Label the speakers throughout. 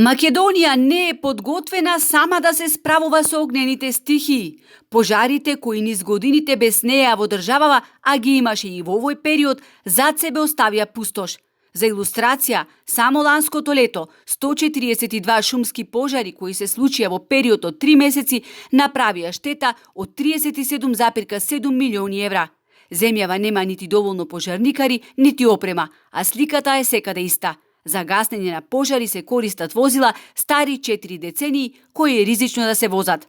Speaker 1: Македонија не е подготвена сама да се справува со огнените стихии. Пожарите кои низ годините без неа во државава, а ги имаше и во овој период, зад себе оставија пустош. За илустрација, само ланското лето 142 шумски пожари кои се случија во период од 3 месеци направија штета од 37,7 милиони евра. Земјава нема нити доволно пожарникари, нити опрема, а сликата е секаде иста. За гаснење на пожари се користат возила стари 4 децении кои е ризично да се возат.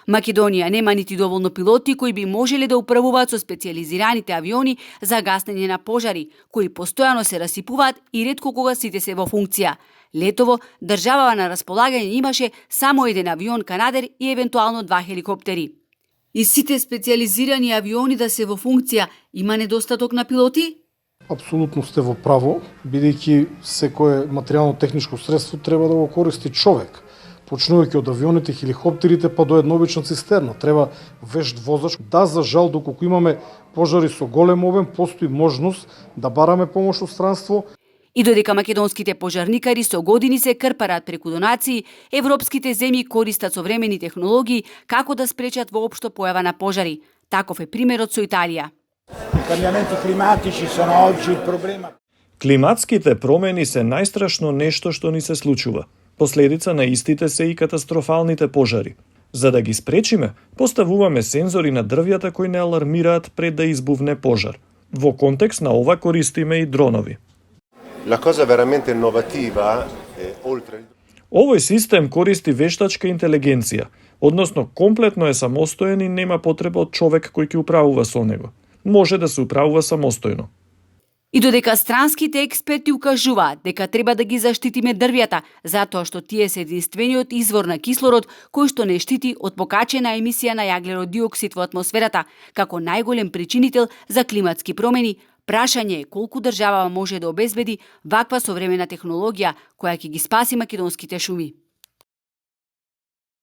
Speaker 1: Македонија нема нити доволно пилоти кои би можеле да управуваат со специјализираните авиони за гаснење на пожари, кои постојано се расипуваат и ретко кога сите се во функција. Летово државава на располагање имаше само еден авион Канадер и евентуално 2 хеликоптери. И сите специјализирани авиони да се во функција, има недостаток на пилоти?
Speaker 2: Апсолутно сте во право, бидејќи секое материјално-техничко средство треба да го користи човек. Почнувајќи од авионите, хеликоптерите, па до една обична цистерна. Треба вешт возач. Да, за жал, доколку имаме пожари со голем обем, постои можност да бараме помош од странство.
Speaker 1: И додека македонските пожарникари со години се крпараат преку донации, европските земји користат современи технологии како да спречат воопшто појава на пожари. Таков е примерот со Италија.
Speaker 3: Климатските промени се најстрашно нешто што ни се случува. Последица на истите се и катастрофалните пожари. За да ги спречиме, поставуваме сензори на дрвјата кои не алармираат пред да избувне пожар. Во контекст на ова користиме и дронови. Овој систем користи вештачка интелигенција, односно комплетно е самостоен и нема потреба од човек кој ќе управува со него. Може да се управува самостојно.
Speaker 1: И додека странските експерти укажуваат дека треба да ги заштитиме дрвјата, затоа што тие се единствениот извор на кислород кој што не штити од покачена емисија на јаглерод диоксид во атмосферата, како најголем причинител за климатски промени, прашање е колку држава може да обезбеди ваква современа технологија која ќе ги спаси македонските шуми.